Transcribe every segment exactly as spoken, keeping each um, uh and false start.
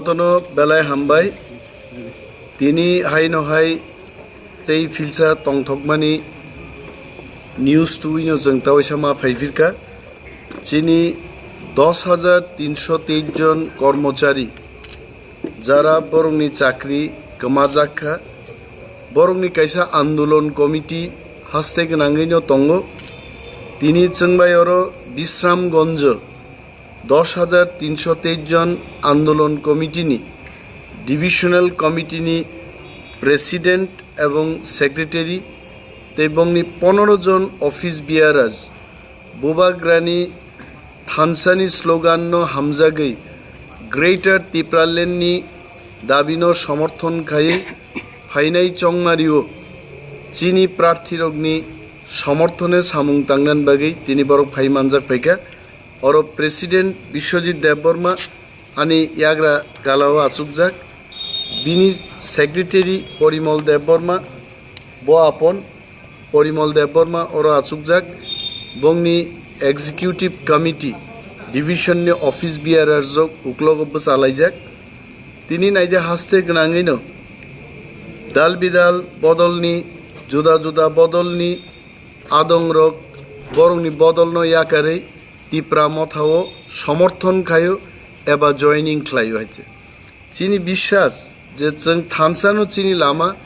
Jotono belai hambai. Tini haino hai tei philsa tongthokmani news tuino chwng tawaisa ma phaipirkha. Chini dos hajar tinsho teis jon kormochari, jara borokni chakri kwmajak kha, borokni kaisa andolon committee haste gwnangwino tongo. Tini chwngbai oro Bisramgonjo dos hajar tinsho teis jon andolon committee ni divisional committee ni president ebong secretary tei bongni pondro jon office bearers Bubagrani thansani slogan no hamjagwi Greater Tipraland ni dabi no somorthon khaiwi phainai chongmario chini prarthi rokni somorthone samung tangnan bagwi tini borok phai manjak phaikha. Oro President Biswajit Debbarma, ani yagra galao achukjak, bini secretary Porimol Debbarma, bo apon Porimol Debbarma oro achukjak, bongni executive committee division ni office bearers rok uklogo bwchalaijak. Tini naide haste gwnangwino dal bidal bodolni, juda juda bodolni adongrok borokni bodolno yakarwi Tipra Mothao somorthon khaio eba joining khlaio hai se. Chini biswas je chwng thansano chini lama,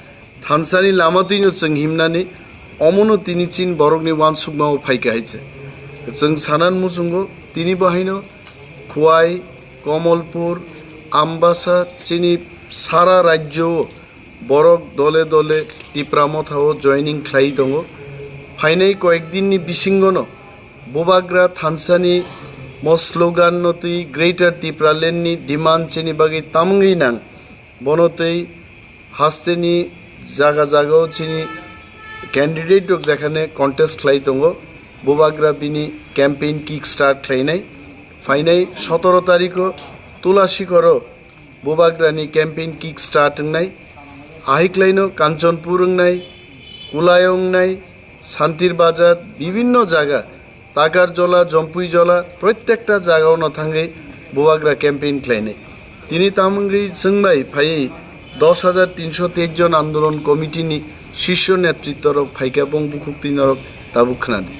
thansani lama twino chwng himnani omono tini chini borokni uansukmao phaikha hai se. Chwng sanan muchungo tini bo haino Khowai, Komolpur, Ambasa chini sara rajyo o borok dole dole Tipra Mothao joining khlai tongo. Phainai koyek din ni bisingo no Bubagra thansani mo slogan no twi Greater Tipraland ni demand chini bagwi tamungwi nang. Bono twi haste ni jaga jaga o chini candidate rok jekhane contest khlai tongo, Bubagra bini campaign kick start khlainai. Phainai sotoro tarikh o Tulasikor o Bubagrani campaign kick start wngnai, ahiklaino Kanchanpur wngnai, Kulaio wngnai, Santir Bazar, bibinno jaga, Takarjola, Jompuijola, protekta jagao no thangwi Bubagra campaign khlainai. Tini tamungwi chwngbai phaiwi dos hajar tinsho teis jon andolon committee ni shisho netritto rok phaikha, bong bukhuk twi norok tabuk khwnadi.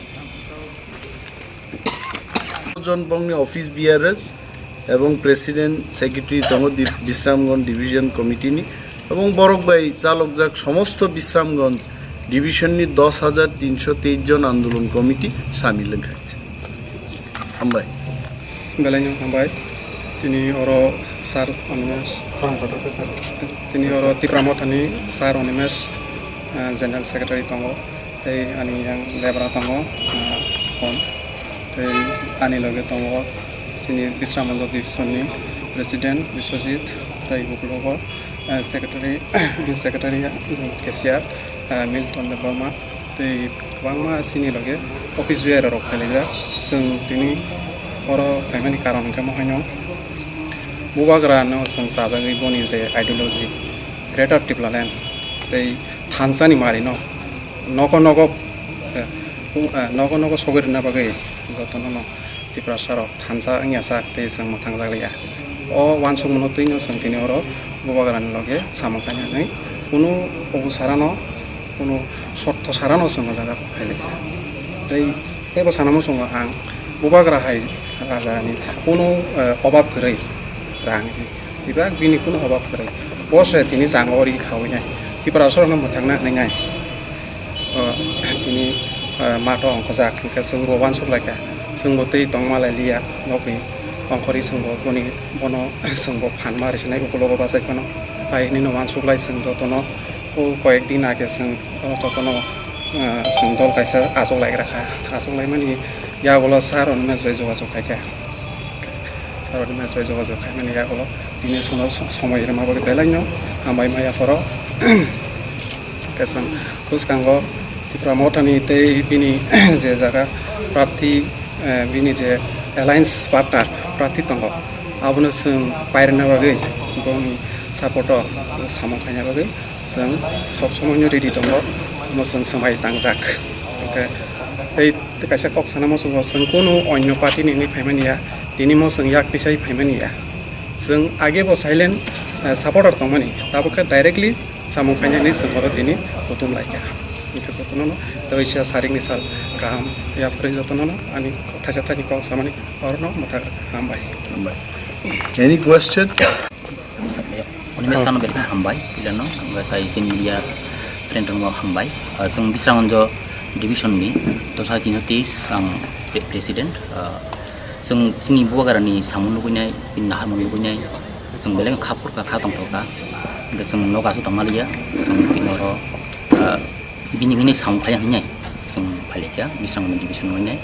Jon bongni office bearers ebong president secretary tongo di-, Bisramganj division committee ni, ebong borok bai chalokjak somosto Bisramganj division ni dos hajar tinsho teis jon andolon committee samil wngkha. Hambai. Belai no hambai. Tini oro sir Animesh. Tini oro Tipra Mothani sir Animesh, ah, general secretary tongo. Tei ani yang lebra tongo, ah, phone. Tei ani loge tongo chini Bisramganj division ni president Biswajit, tei ukulogo, ah, secretary, secretary, ah, cashier, ah, Milton Debbarma. Tei kwbangma chini loge office bearer rok phailaijak. Chwng tini oro phaimani karon hwnkhe mohaino Bubagra no chwng chajagwi boni je ideology Greater Tipraland tei thansani marino nogo nogo, eh, u-, eh, nogo nogo sogwi rwna bagwi jotono no Tiprasa rok thansa wngya sak tei chwng mwthang jak liya. O uansukmano twino chwng tini oro Bubagrani loge samung khainani kunu obu sarano kunu sotto sarano chwng o jaga phailaikha. Tei teibo sana muchungo ang Bubagra hai rajani kunu, eh, obab kwrwi rang bibak bini kunu obab kwrwi. Bo se tini jang o ri khawi nai. Tiprasa rokno mwthangna hwnwi nai. O, tini, eh, mato ongkhojak, hwnkhe chwng bo uansuk laikha. Chwng bo twi tongma lai liya, nokni ongkhorwi chwng bo boni, bono chwng bo phan ma rwsinai ukulogo bachai phano. Hai hwnwi no uansuk lai chwng jotono, o koyek din age chwng jotono, eh, chwng dol kaisa achuk lai gra kha. Achuk lai mani yagulo sir Animesh bai jogajog khai kha. Sir Animesh bai jogajog khai mani yagulo tini chwngno so-, somoi rwma bagwi belai no hambai maya phoro. Hwnkhe chwng bwskango Tipra Mothani tei bini je jaga prarthi, eh, bini je alliance partner prarthi tongo, abono chwng pairwna bagwi, boni support o samung khaina bagwi chwng sob somoino ready tongo, omo chwng swmai tangjak. Hwnkhe tei kaisa kok sana muchungo chwng kunu onyo party ni wngwi phaimani ya, tini mo chwng yak tisai phaimani ya. Chwng age bo silent, eh, supporter tongmani, tabuk khe directly samung khainani chwng oro tini kuthum laikha. Hwnkhe jotono no tei waisa saringni sal kaham yapharwi jotono no ani thaisa thaini kok samani orono mwthak hambai. Hambai. Any question? Animesh no belai hambai, pilano, hwnkhe tai chini media friend rokno hambai. Ah, chwng Bisramganj division ni, dosa tini teis ang pre-, president. Ah, chwng chini Bubagrani samung nuguinai, bini naharmung nuguinai, chwng belai kha phurkha, kha tongthokha. Hwnkhe chwng nogo aswk tongma liya, chwng tini oro, ah, bini hwnwi samung khlai hinwi chwng phailaikha, Bisramganj division nuguinai.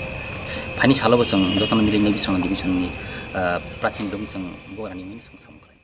Phaini salo bo chwng jotono milinai Bisramganj division ni, ah, prarthi ni logi chwng Bubagrani hwnwi chwng samung khlai.